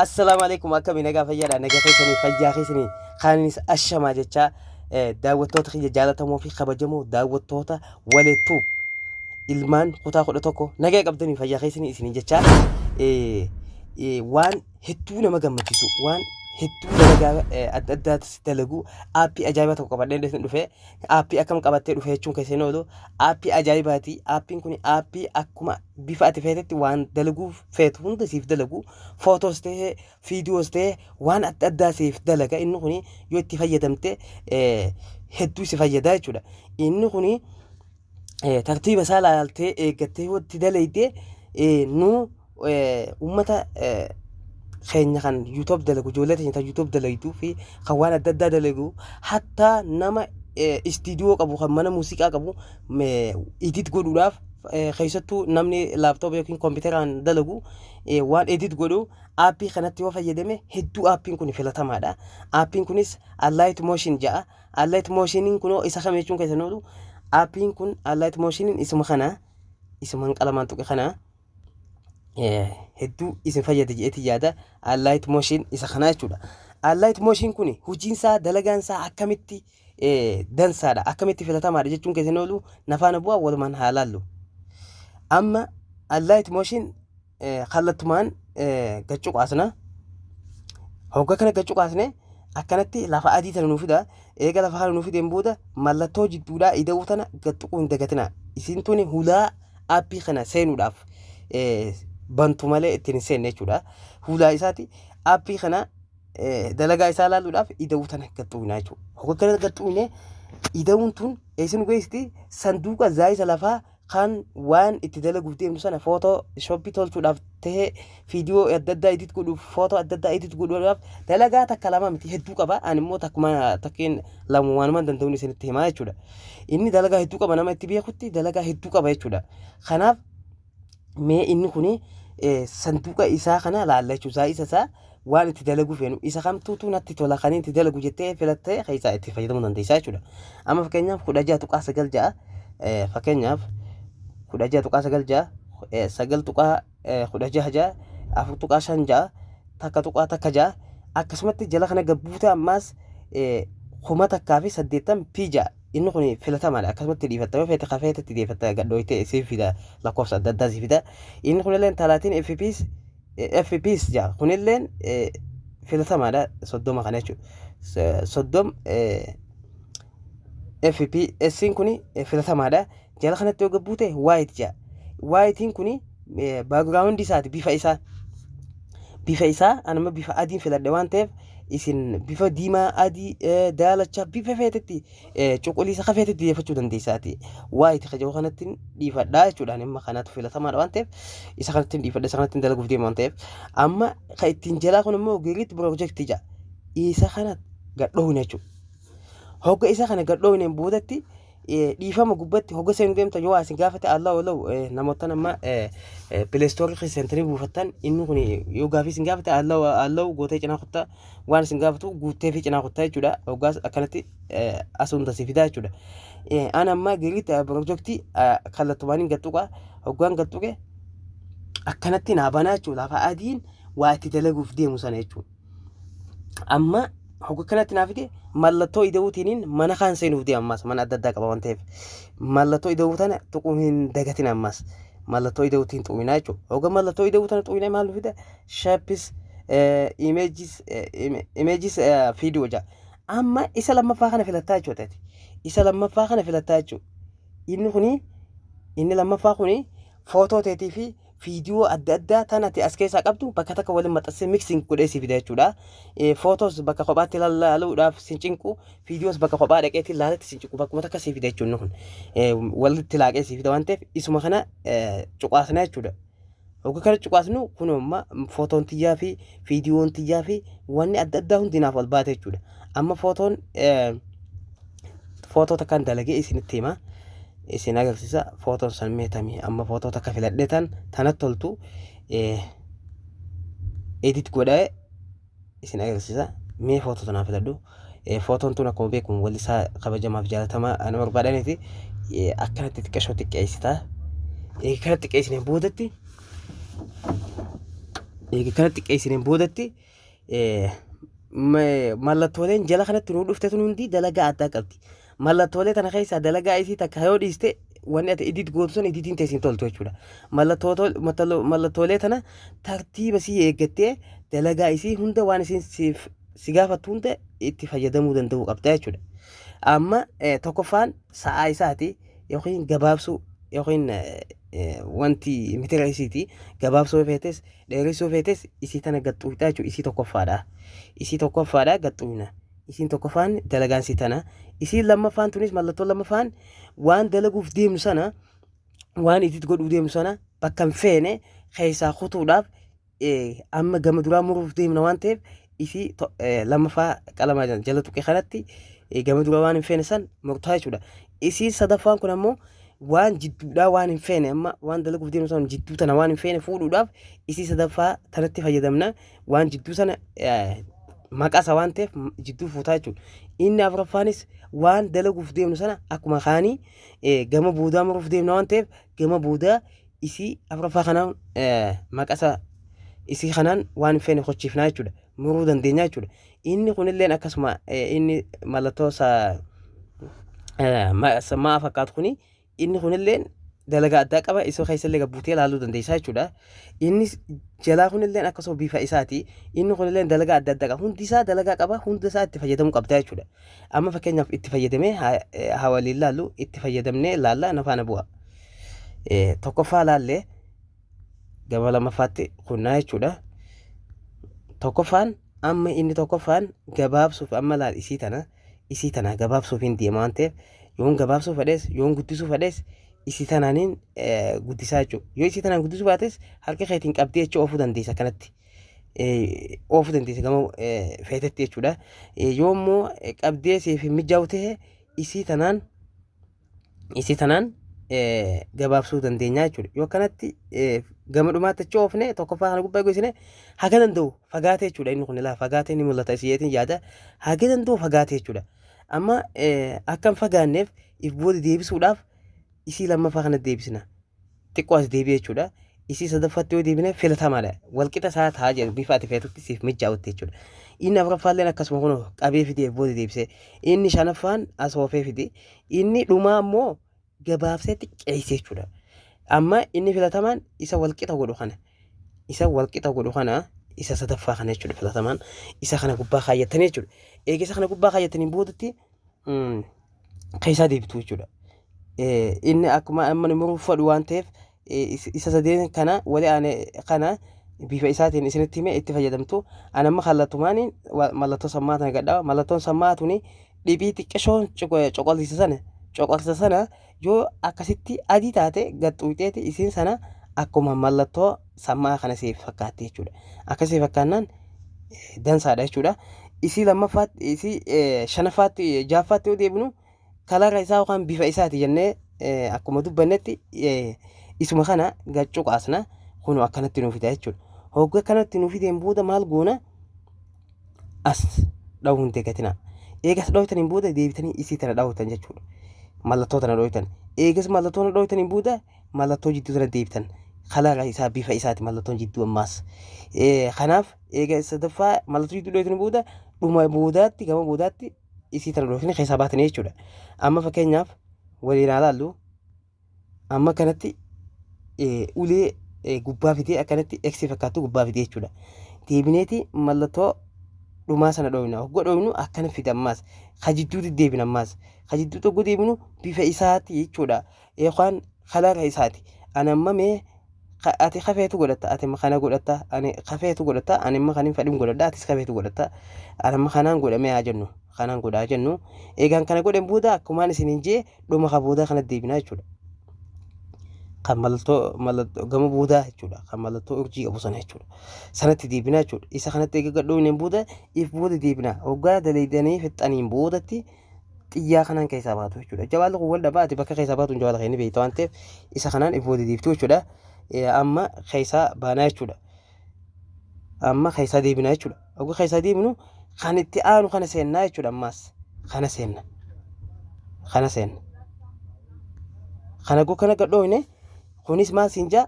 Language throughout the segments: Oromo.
Assalaamu alaikum, akkamii, nagaa fayyaadha? Nagaa keessanii, fayyaa keessanii? Kaanis ashamaa jechaa, daawwattoota kiyya jaalatamoo fi kabajamoo, daawwattoota waleettuu ilmaan kutaa 11, nagaa qabdanii, fayyaa keessanii isiniin jechaa, waan hedduu nama gammachiisu, waan hedduu dalagaa adda addaas dalagu, aappii ajaa'ibaa tokko qabadhee isin dhufe. Aappii akkam qabattee dhufe jechuun keessa hin oolu. Aappii ajaa'ibaati. Aappiin kun aappii akkuma bifa ati feetetti waan dalaguuf feetu hunda siif dalagu, footoos ta'ee fiidiyoos ta'ee waan adda addaa siif dalaga. Inni kun yoo itti fayyadamte hedduu si fayyada jechuudha. Inni kun tartiiba isaa laaltee eeggattee yoo itti dalayde, nu ummata keenya kan YouTube dalagu, ijoollee teenya kan YouTube dalagduu fi kan waan adda addaa dalagu, hatta nama istiidiyoo qabu, kan mana muuziqaa qabu edit godhuudhaaf, keessattuu namni laaptoop yookiin kompiitaraan dalagu waan edit godhu aappii kanatti yoo fayyadame hedduu aappiin kun filatamaadha. Aappiin kunis Alight Motion jedha. Alight Motioniin kunoo isa kam jechuun keessan oolu. Aappiin kun Alight Motioniin isuma kana, isuman qalamaan tuqe kana, hedduu isin fayyada jedheeti yaada. Alight Motion isa kana jechuudha. Alight Motion kun hojiin isaa, dalagaan isaa akkamitti dansaadha, akkamitti filatamaadha jechuun keessan oolu. Nafaana bu'aa, walumaan haa laallu. Amma Alight Motion kallattumaan gachuu qaasna. Hogga kana gachuu qaasne akkanatti lafa adii tana nuu fida. Eega lafa kana nuu fideen booda mallattoo jidduudhaa ida'uu tana gad tuquu hin dagatina. Isin tuni hulaa aappii kana seenuudhaaf bantu malee ittiin hin seenne jechuudha. Hulaa isaati. Aappii kana dalagaa isaa ilaaluudhaaf ida'uu tana gad tuqna jechuudha. Hogga kana gad tuqne ida'uun tun eessa nu geessiti? Sanduuqa zaayisa lafaa kan waan itti dalaguuf deemnu sana, footoo shoppii tolchuudhaaf tahee, viidiyoo adda addaa edit godhuuf, footoo adda addaa edit godhuudhaaf, dalagaa takka lama miti, hedduu qaba. Ani immoo takkuma takkiin lama waanuma danda'uun isinitti himaa jechuudha. Inni dalagaa hedduu qaba, nama itti beekutti dalagaa hedduu qaba jechuudha. Kanaaf mee inni kuni sanduuqa isaa kana laalla jechuudha. Isa isaa waan itti dalaguu feenu, isa kamtuutu natti tola, kan itti dalagu jettee filattee keessaa itti fayyadamuu dandeessaa jechuudha. Amma fakkeenyaaf 16.96, fakkeenyaaf 16.96, 9.16 6, 4.56, 1.16, akkasumatti jala kana gabbuute ammaas 1080 p 6. Inni kun filatamaadha. Akkasumatti dhiifatta, yoo feete kafeetetti deeffatta, gadhooyte siif fida, lakkoofsa adda addaa siif fida. Inni kunillee 30 fps fps ja'a, kunilleen filatamaadha, 30 kana jechuudha. 30 fps kun filatamaadha. Jala kanatti yoo gabbuute white ja'a. Whitein kun background isaati, bifa isaa. Bifa isaa anuma bifa adiin filadhe waan ta'eef, isin bifa diimaa, adii, daalacha, bifa feetetti, cuquliisa ka feetetti deeffachuu dandeessaati. White ka jiru kanatti dhiifadhaa jechuudha. Amma kanatu filatamaadha waan ta'eef isa kanatti dhiifadha, isa kanatti dalaguuf deema waan ta'eef. Amma ka ittiin jalaa kun immoo create project jedha. Isa kana gadhoofne jechuudha. Hogga isa kana gadhoofneen boodatti, dhiifama, gubbatti hogga seenu deemta yoo asin gaafate Allah walau namoota amma Play Store keessa seentanii buufattan, inni kun yoo gaafii isin gaafate Allah Allah gootee cinaa kuttaa, waan isin gaafatu guuttee fi cinaa kuttaa jechuudha. Hoggaas akkanatti as hunda si fidaa jechuudha. Ana amma create project kallattumaan hin gattuqa. Hoggaan gattuqe akkanatti naa banaa jechuudha. Lafa adiin waa itti dalaguuf deemu sana jechuudha. Amma hogga kanatti naa fide, mallattoo ida'uutiiniin mana kaan seenuuf deema. Ammas mana adda addaa qaba waan ta'eef mallattoo ida'uu tana tuquu hin dagatin. Ammas mallattoo ida'uutiin tuqinaa jechuudha. Hogga mallattoo ida'uu tana tuqinee maal nu fida? Shapes, images, images, video jedha. Amma isa lammaffaa kana filattaa jechuudha. Isa lammaffaa kana filattaa jechuudha. Inni kuni, inni lammaffaa kuni footoo teetii fi viidiyoo adda addaa tan ati as keessaa qabdu bakka takka waliin maxxansee mixing godhee si fida jechuudha. Footoos bakka kophaatti ilaaluudhaaf sin cinqu, viidiyoos bakka kophaa dhaqeetti ilaalatti sin cinqu, bakkuma takka si fida jechuudha. Kun walitti laaqee si fida waan ta'eef isuma kana cuqaasna jechuudha. Hogga kana cuqaasnu kun amma footoon tiyyaa fi viidiyoon tiyyaa fi wanni adda addaa hundi naaf ol baate jechuudha. Amma footoon footoo takkaan dalagee isinitti hima. Isin agarsiisa footoon san meetamii. Amma footoo takka filadhee tan tanatti toltu edit godhee isin agarsiisa. Mee footoo tanaa filadhu. Footoon tun akkuma beekamu wallisaa kabajamaaf jaalatamaa nama barbaadaniiti. Akkanatti xiqqashoo xiqqeessita. Kana xiqqeessineen boodatti Eega kana xiqqeessineen boodatti mallattooleen jala kanatti nuu dhufte tun hundi dalagaa addaa qabdi. Mallattoolee tana keessaa dalagaa isii takka yoo dhiiste, wanni ati edit gootu sun editiin teessin toltu jechuudha. Mallattoolee tana tartiiba sii eeggattee dalagaa isii hunda, waan isiin siif si gaafattu hunda itti fayyadamuu danda'uu qabda jechuudha. Amma tokkoffaan sa'aa isaati yookiin gabaabsuu yookiin wanti mitira isiiti gabaabsuu feetes dheeressuu feetes isii tana gaxxuuxaa jechuudha. Isii tokkoffaadha. Isii tokkoffaadha gaxxuuna. Isiin tokkoffaan dalagaan isii tana. Isiin lammaffaan tunis, mallattoo lammaffaan, waan dalaguuf deemnu sana, waan edit godhuu deemnu sana bakka hin feene keessaa kutuudhaaf, amma gama duraa muruuf deemna waan ta'eef, isii lammaffaa qalama jala tuqe kanatti gama duraa waan hin feene san murtaa jechuudha. Isii sadaffaan kun ammoo waan jidduudhaa waan hin feene, amma waan dalaguuf deemnu sana jidduu tana waan hin feene fuudhuudhaaf isii sadaffaa tanatti fayyadamna. Waan jidduu sana maqasa waan ta'eef jidduu fuutaa jechuudha. Inni afuraffaanis waan dalaguuf deemnu sana akkuma kaanii gama boodaa muruuf deemna waan ta'eef, gama boodaa isii afuraffaa kanaan maqasa isii kanaan waan hin feene kochiifnaa jechuudha. Muruu dandeenya jechuudha. Inni kunilleen akkasuma, inni mallattoo ma'a fakkaatu kuni, inni kunilleen dalagaa addaa qaba. Isa keessallee gabbuutee ilaaluu dandeessaa jechuudha. Inni jalaa kunilleen akkasuma bifa isaati. Inni kunilleen dalagaa adda addaa qaba. Hundi isaa dalagaa qaba. Hunda isaa itti fayyadamuu qabda jechuudha. Amma fakkeenyaaf itti fayyadamee haa waliin laallu. Itti fayyadamnee laalla, na faana bu'a. Tokkoffaa laallee gama lammaffaatti kunnaa jechuudha. Tokkoffaan amma inni tokkoffaan gabaabsuuf, amma laal, isii tana gabaabsuuf hin deema waan ta'eef, yoon gabaabsuu fedhes yoon guddisuu fedhes isii tanaaniin guddisaa jechuudha. Yoo isii tanaan guddisuu baates harka keetiin qabdee jechuun oofuu dandeessa kanatti. Oofuu dandeessa gama feetetti jechuudha. Yoo immoo qabdee siif hin mijaa'u ta'e, isii tanaan gabaabsuu dandeenya jechuudha. Yoo akkanatti gama dhumaatti achi oofne, tokkoffaa kana gubbaa goosine, haga danda'u fagaatee jechuudha. Inni kun ilaa fagaatee ni mul'ata isiyeetiin yaada, haga danda'u fagaatee jechuudha. Amma akka hin fagaanneef if booda deebisuudhaaf isii lammaffaa kana deebisna. Xiqqoo as deebi'e jechuudha. Isii sadaffaatti yoo deebine filatamaadha. Walqixa isaa ta'a jedhu, bifa ati feetutti siif mijaa'utti jechuudha. Inni afuraffaalleen akkasuma, kunoo qabee fidee if booda deebisee. Inni shanaffaan as oofee fide. Inni dhumaa immoo gabaabsee xiqqeessee jechuudha. Amma inni filatamaan isa walqixa godhu kana. Isa walqixa godhu kana, isa sadaffaa kana jechuudha filatamaan. Isa kana gubbaa kaayyatanii jechuudha. Eega isa kana gubbaa kaayyataniin boodatti keessaa deebitu jechuudha. Inni akkuma amma muruuf fedhu waan ta'eef, isa sadeen kana wali aane kana bifa isaatiin isinitti hime, itti fayyadamtu. Ani amma kallattumaaniin mallattoo sammaa tana gadhaa. Mallattoon sammaa tuni dhibii xiqqishoon coqorsa sana yoo akkasitti adii taate gaxxuuxeeti isiin sana akkuma mallattoo sammaa kana siif fakkaatti jechuudha. Akkasii fakkaannaan dansaadha jechuudha. Isii lammaffaatti, isii shanaffaatti, ja'affaatti yoo deebinu, color isaa yookaan bifa isaati jennee akkuma dubbannetti isuma kana gaccuu qaasna, kunoo akkanatti nuuf fida jechuudha. Hogga akkanatti nuuf fideen booda maal goona? As dhahuu hin dagatinaa. Eegas dhooytaniin booda deebitanii isii tana dhahootan jechuudha. Mallattoo tana dhooytan. Eegas mallattoo tana dhooytaniin booda mallattoo jidduu tana deebitan. Color isaa, bifa isaati mallattoon jidduu ammaas. Kanaaf eega sadaffaa mallattoo jidduu dhooytaniin booda dhuma boodaatti gama boodaatti isii tana dhooytanii keessaa baatanii jechuudha. Amma fakkeenyaaf waliin haa laallu. Amma kanatti ulee gubbaa fidee akkanatti X fakkaattu gubbaa fidee jechuudha. Deebineeti mallattoo dhumaa sana dhooyna. Hoggoo dhooynu akkana fida ammaas. Ka jidduutti deebina ammaas. Ka jidduutti hoggoo deebinu bifa isaati jechuudha. Yookaan color isaati. Ani amma mee ati kafeetu godhatta, ati kana godhatta, ani kafeetu godhatta, ani amma kan hin fedhin godhadha, atis kafeetu godhatta. Ani amma kanaan godhamee haa jennu. Kanaan godhaa jennu. Eegaan kana godhen booda akkumaan isiniin jee dhuma ka boodaa kana deebinaa jechuudha. Kan mallattoo gama boodaa jechuudha. Kan mallattoo urjii qabu sana jechuudha. Sanatti deebinaa jechuudha. Isa kanatti eega gadhoofneen booda if booda deebinaa. Hoggaa daleeydanii fixxaniin boodatti xiyyaa kanaan keessaa baatu jechuudha. Jawaalli kun wal dhabaa, ati bakka keessaa baatu jawaala kee ni beekta waan ta'eef, isa kanaan if booda deebtuu jechuudha. Amma keessaa baanaa jechuudha. Amma keessaa deebinaa jechuudha. Hoggaa keessaa deebinu kan itti aanu kana seennaa jechuudha ammaas. Kana seenna. Kana seenna. Kana goo kana gadhoofne kunis maal siin jaa?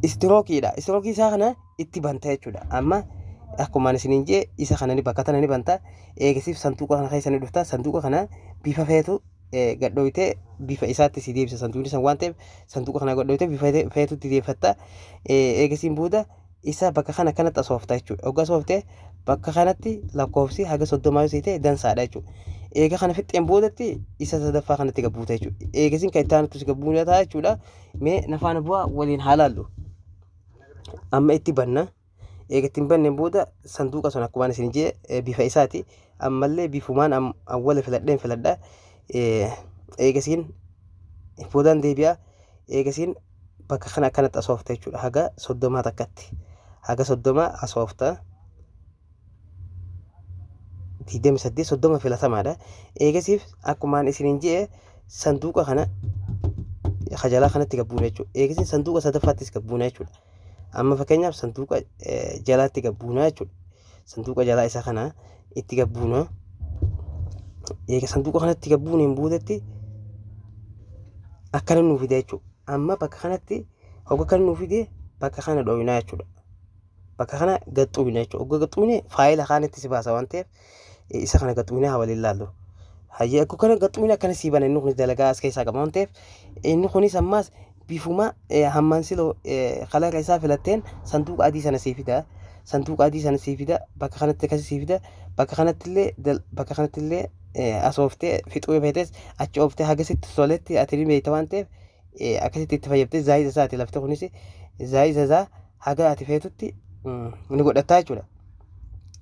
Istirookiidha. Istirookii isaa kana itti banta jechuudha. Amma akkuma ani isiniin jee isa kana ni bakka tana ni banta. Eegasiif sanduuqa kana keessa ni dhufta. Sanduuqa kana bifa feetu gadhooytee bifa isaatti si deebisa sanduuqni san waan ta'eef sanduuqa kana gadhooytee bifa feetutti deeffatta. Eegasiin booda isa bakka kana kanatti asoofta jechuudha. Hoggaa asoofte bakka kanatti lakkoofsi haga 30 yoo sii ta'e dansaadha jechuudha. Eega kana fixxeen boodatti isa sadaffaa kanatti gabbuuta jechuudha. Eegasiin kan itti aanutti si gabbuuta ta'a jechuudha. Mee na faana bu'aa waliin haa laallu. Amma itti banna. Eega itti hin banneen booda sanduuqa sun akkuma isin jee bifa isaati. Ammallee bifumaan awwala filadheen filadha. Eegasiin boodaan deebi'a. Eegasiin bakka kana akkanatti asoofta jechuudha. Haga 30 takkatti. Haga 30 asoofta. 28 30 filatamaadha. Eegasiif akkumaan isiniin je'e sanduuqa kana kajalaa kanatti gabbuuna jechuudha. Eegasiin sanduuqa sadaffaattis gabbuuna jechuudha. Amma fakkeenyaaf sanduuqa jalaatti gabbuuna jechuudha. Sanduuqa jalaa isa kana itti gabbuuna. Eega sanduuqa kanatti gabbuuneen boodatti akkana nuu fida jechuudha. Amma bakka kanatti hogga kana nuu fide bakka kana dhooynaa jechuudha. Bakka kana gad xuqna jechuudha. Hogga gad xuqne faayila kaanitti si baasa waan ta'eef isa kana gad xuqnee haa waliin laallu. Hayyee akka kana gad xuqne akkana sii bana inni kunis dalagaa as keessaa qaba waan ta'eef inni kunis ammaas bifuma hammaan siloo kalara isaa filatteen sanduuqa adii sana sii fida. Sanduuqa adii sana sii fida. Bakka kanatti akkasii sii fida. Bakka kanatti illee bakka kanatti illee as ooftee fixuu yoo feetes achi ooftee haga sitti toletti ati ni beekta waan ta'eef akkasitti itti fayyadamtee zaayiza isaati lafti kunis zaayiza isaa haga ati feetutti ni godhattaa jechuudha.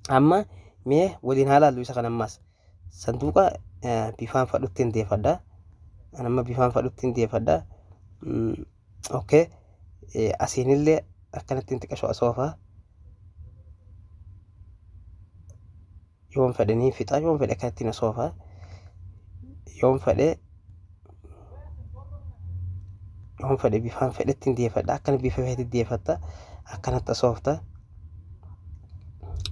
Amma mee waliin haa laallu isa kana ammaas. Sanduuqa bifaan fadhutti hin deeffadha. Amma bifaan fadhutti hin deeffadha. Okay. Asiinillee akkanatti hin xiqqasho asoofa. Yoon fedhe ni fixa, yoon fedhe akkanatti na soofa. Yoon fedhe yoon fedhe bifaan fedhetti hin deeffadha. Akkana bifa feetti deeffatta. Akkanatti asoofta.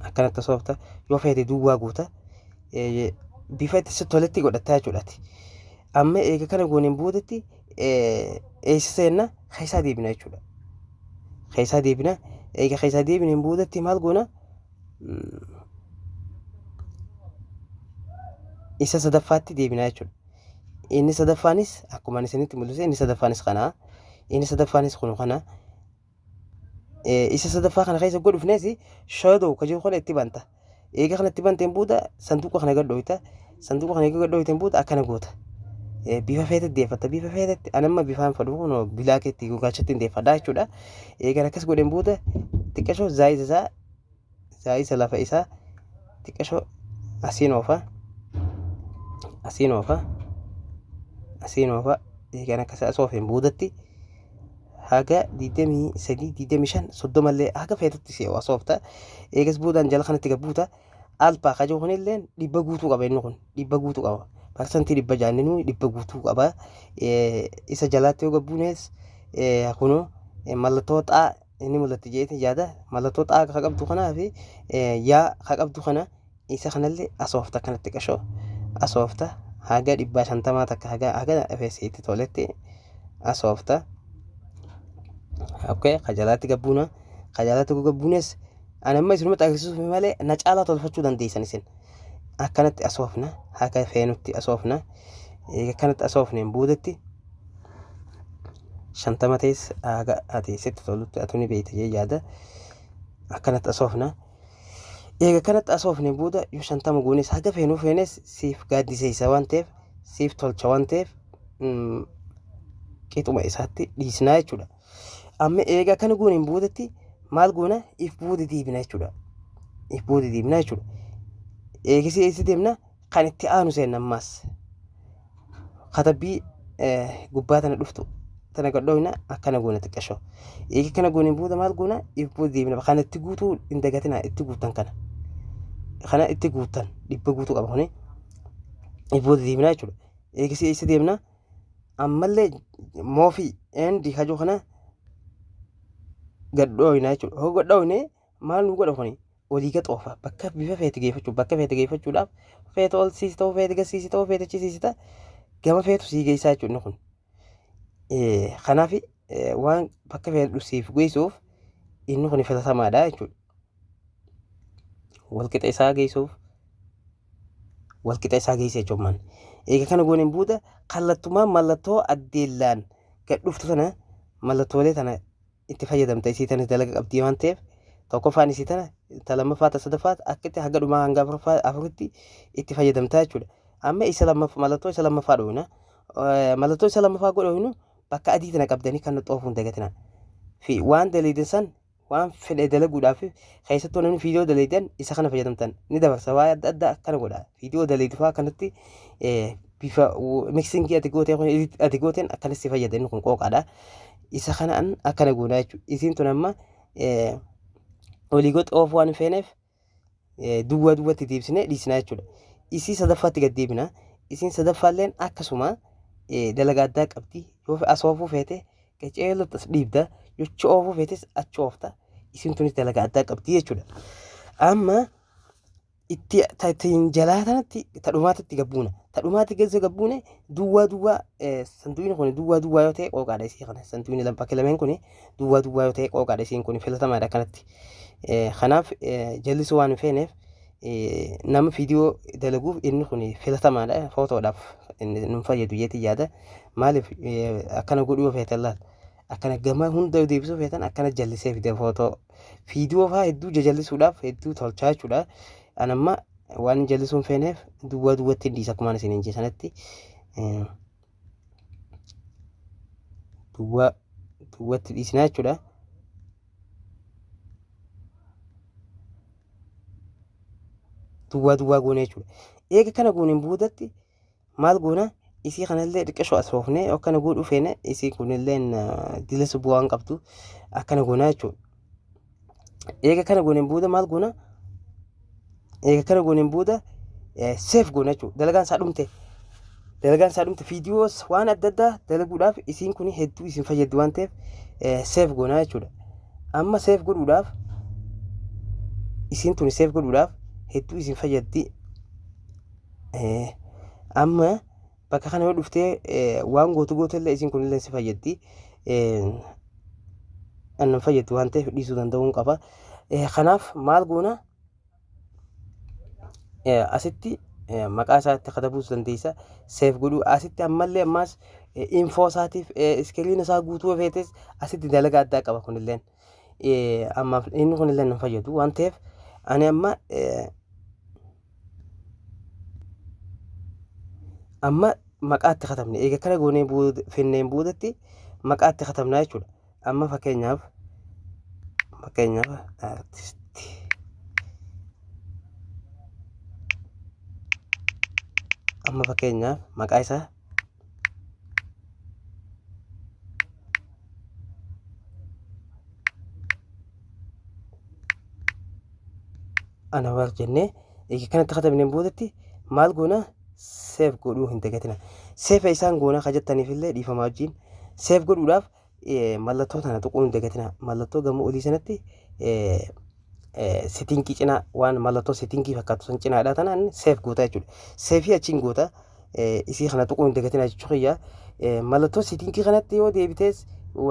Akkanatti asoofta. Yoo feete duwwaa guuta. Bifa itti si toletti godhatta jechuudha ati. Amma eega kana gooneen boodatti eessa seenna keessaa deebina jechuudha. Keessaa deebina. Eega keessaa deebineen boodatti maal goona? Isa sadaffaatti deebinaa jechuudha. Inni sadaffaanis akkuma ani isinitti mul'ise inni sadaffaanis kana. Inni sadaffaanis kun kana. Isa sadaffaa kana keessa godhufnes shadow ka jiru kana itti banta. Eega kana itti banteen booda sanduuqa kana gad dhooyta. Sanduuqa kana eega gad dhooyteen booda akkana goota. Bifa feetetti deeffatta. Bifa feetetti ani amma bifaan fedhu kun bilaakeetti gurraachatti hin deeffadha jechuudha. Eegan akkas godheen booda xiqqashoo zaayiza isaa zaayiza lafa isaa xiqqashoo asiin oofa. Asiin oofa. Asiin oofa. Eegan akkas as oofeen boodatti haga 23 25 30 illee haga feetutti si as oofta. Eegas boodaan jala kanatti gad buuta. Alpaa ka jiru kunillee 100 guutuu qaba inni kun 100 guutuu qaba. 6% inninuu 100 guutuu qaba. Isa jalaatti yoo gad buunes kunoo mallattoo xaa inni mul'atti jeetiin yaada. Mallattoo xaa ka qabdu kanaa fi yaa ka qabdu kana isa kanallee asoofta akkanatti qashoo asoofta haga 150 takka haga haga feesiitti toletti asoofta. Okay, ka jalaatti gad buuna. Ka jalaatti gad buunes ani amma isinumatti agarsiisuuf malee na caalaa tolfachuu dandeessan isin. Akkanatti asoofna haga feenutti asoofna. Eega akkanatti asoofneen boodatti 50 ta'es haga ati sitti tolutti atu ni beekta jee yaada. Akkanatti asoofna. Eega akkanatti asoofneen booda yoo 50 goones haga feenuu feenes siif gaaddiseessa waan ta'eef siif tolcha waan ta'eef qixuma isaatti dhiisnaa jechuudha. Amma eega akkana gooneen boodatti maal goona if booda deebina jechuudha. If booda deebina jechuudha. Eegasii eessa deemna kan itti aanu seenna ammaas. Katabbii gubbaa tana dhuftu tana gadhooyna akkana goona xiqqashoo. Eega akkana gooneen booda maal goona if booda deebina kan itti guutuu hin dagatina itti guuttan kana. Kana itti guuttan 100 guutuu qaba kuni. If booda deebina jechuudha. Eegasii eessa deemna ammallee moofii endi hajuu kana gad dhooyna jechuudha. Hoo gad dhooyne maal nu godha kuni olii gad oofa bakka bifa feete geeffachuu bakka feete geeffachuudhaaf feete ol siisita feete gad siisita feete achi siisita gama feetu sii geessaa jechuudha inni kun. Kanaaf waan bakka fedhu siif geessuuf inni kun filatamaadha jechuudha. Walqixa isaa geessuuf, walqixa isaa geesse jechuun. Eega kana gooneen booda kallattumaan mallattoo addeellaan gad dhuftu tana, mallattoolee tana itti fayyadamta. Isii tana dalaga qabdii waan ta'eef, tokkoffaan isii tana, ta lammaffaa, ta sadaffaa, akkatti haga dhumaa hanga afuraffaa afuritti itti fayyadamta jechuudha. Amma isa lammaffaa, mallattoo isa lammaffaa dhoofna. Mallattoo isa lammaffaa godhinu, bakka adii tana qabdanii kan xoofuu hin dagatina. Fi waan daleedan san waan fedhe dalaguudhaaf, keessattuu namni viidiyoo daleedan isa kana fayyadamtan ni dabarsa. Waa adda addaa akkana godha. Viidiyoo daleedu fa'aa kanatti bifa mixingii ati gootee kun ati gooteen akkanas si fayyada. Inni kun qooqaadha. Isa kanaan akkana goonaa jechuudha. Isiin tun amma olii gad oofuu waan hin feeneef duwwaa duwwatti deebisnee dhiisnaa jechuudha. Isii sadaffaatti gad deebina. Isiin sadaffaalleen akkasuma dalagaa addaa qabdi. Yoo as oofuu feete qaceellotti as dhiibda. Yoo achi oofuu feetes achi oofta. Isiin tunis dalagaa addaa qabdi jechuudha. Amma itti ittiin jalaa tanatti ta dhumaatitti gabbuuna. Ta dhumaatti keessa gabbuune duwwaa duwwaa, sanduuqni kun duwwaa duwwaa yoo ta'e qooqaadha isii kana. Sanduuqni bakki lameen kun duwwaa duwwaa yoo ta'e qooqaadha, isiin kun filatamaadha akkanatti. Kanaaf jallisuu waan hin feeneef nama viidiyoo dalaguuf inni kun filatamaadha. Footoodhaaf inni nun fayyadu jeetii yaada. Maaliif akkana godhuu yoo feetan, laal, akkana gama hunda yoo deebisuu feetan akkana jallisee fide. Footoo viidiyoo fa'aa hedduu jajallisuudhaaf hedduu tolchaa jechuudha. An amma waan jallisuu hin feeneef duwwaa duwwatti hin dhiisa, akkuma isin hin sanatti duwwaa duwwatti dhiisnaa jechuudha. Duwwaa duwwaa goone jechuudha. Eega kana gooneen boodatti maal goona? Isii kanallee xiqqishoo as oofnee akkana godhuu feene, isii kunillee dilas bu'aa hin qabdu, akkana goonaa jechuudha. Eega kana gooneen booda maal goona? Eega kana gooneen booda save goona jechuudha. Dalagaan isaa dhumte. Dalagaan isaa dhumte. Viidiyoos waan adda addaa dalaguudhaaf isiin kun hedduu isin fayyaddi waan ta'eef save goonaa jechuudha. Amma save godhuudhaaf, isiin tun save godhuudhaaf hedduu isin fayyaddi. Amma bakka kana yoo dhuftee waan gootu gootellee isiin kunillee si fayyaddi. Annan fayyaddu waan ta'eef dhiisuu danda'uun qaba. Kanaaf maal goona? Asitti maqaa isaa itti katabuus dandeessa. Save godhuu asitti ammallee ammaas info isaatiif screen isaa guutuu feetes asitti dalagaa addaa qaba kunilleen. Ammaaf inni kunillee nan fayyadu waan ta'eef ani amma maqaa itti katabne. Eega kana goonee booda finneen boodatti maqaa itti katabnaa jechuudha. Amma fakkeenyaaf artisti, amma fakkeenyaaf maqaa isaa Anwar jennee eega kanatti katabneen boodatti maal goona? Save godhuu hin dagatina. Save isaan goona ka jettaniif illee dhiifamaa wajjin, save godhuudhaaf mallattoo tana tuquu hin dagatina. Mallattoo gamoo olii sanatti settingii cinaa, waan mallattoo settingii fakkaatu san cinaadha tanaan save goota jechuudha. Saveii achiin goota, isii kana tuquu hin dagatina jechuu kiyya. Mallattoo settingii kanatti yoo deebitees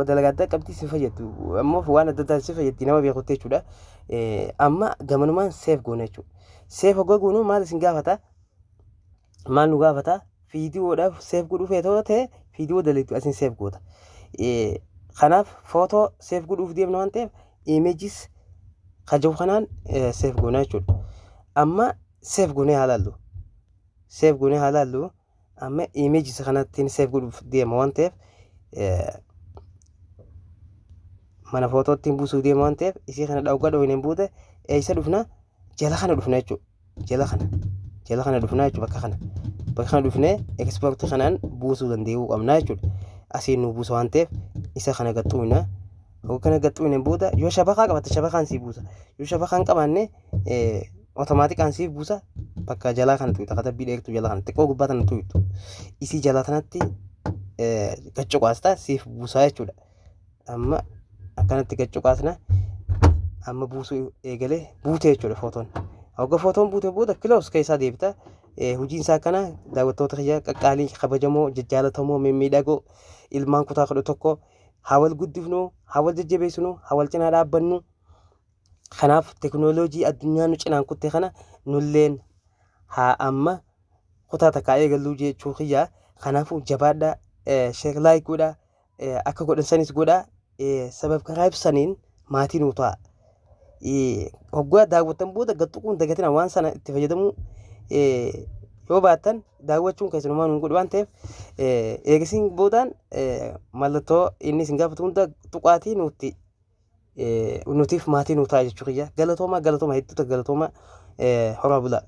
dalagaa adda qabdi, si fayyaddu ammoo waan adda addaa si fayyaddi nama beekutti jechuudha. Amma gamanumaan save goona jechuudha. Save hogga goonu maal isin gaafata? Maal nu gaafata? Viidiyoodhaaf save godhuu feetoo ta'e viidiyoo dalagdu asiin save goota. Kanaaf footoo save godhuuf deemna waan ta'eef images kajabu kanaan save goona jechuudha. Amma save goonee haa laallu. Save goonee haa laallu. Amma images kanattiin save godhuuf deema waan ta'eef, mana footootti buusuu deema waan ta'eef, isii kana dhawgaa dhooyneen booda eessa dhufna? Jala kana dhufna jechuudha. Jala kana dhufna jechuudha. Bakka kana dhufnee export kanaan buusuu danda'uu qabna jechuudha. Asiin nu buusa waan ta'eef isa kana gaxxuuna. Hogga kana gaxxuuneen booda yoo shabakaa qabatte shabakaan sii buusa. Yoo shabakaa hin qabaanne otomaatikaan siif buusa. Bakka jalaa kana tuqxa, katabbii dheertuu jala kana xiqqoo gubbaa tana tuqxu. Isii jala tanatti gaccuqaasta, siif buusaa jechuudha. Amma akkanatti gaccuqaasna, amma buusuu eegalee, buutee jechuudha footoon. Hogga footoon buute booda close keessaa deebita. Hojiin isaa akkana, daawwattoota kiyya qaqqaalii, kabajamoo, jajjaalatamoo, mimmiidhagoo, ilmaan kutaa 11. Haa wal guddifnu, haa wal jajjabeessinu, haa wal cinaa dhaabbannu. Kanaaf teknooloojii addunyaa nu cinaan kutte kana nulleen haa amma kutaa takkaa eegalluu jechuu kiyya. Kanaafuu jabaadhaa, share, like godhaa, akka godhan sanis godhaa, subscribe saniin maatii nuu ta'a. Hoggaa daawwattan booda gad tuquun dagatina. Waan sana itti fayyadamuu yoo baattan daawwachuun keessumaa nuun godhu waan ta'eef, eegasiin boodaan mallattoo inni isin gaafatu hunda tuqaatii nutti nutiif maatii nuu ta'a jechuu kiyya. Galatoomaa, galatoomaa, hedduuta galatoomaa, horaa bulaa.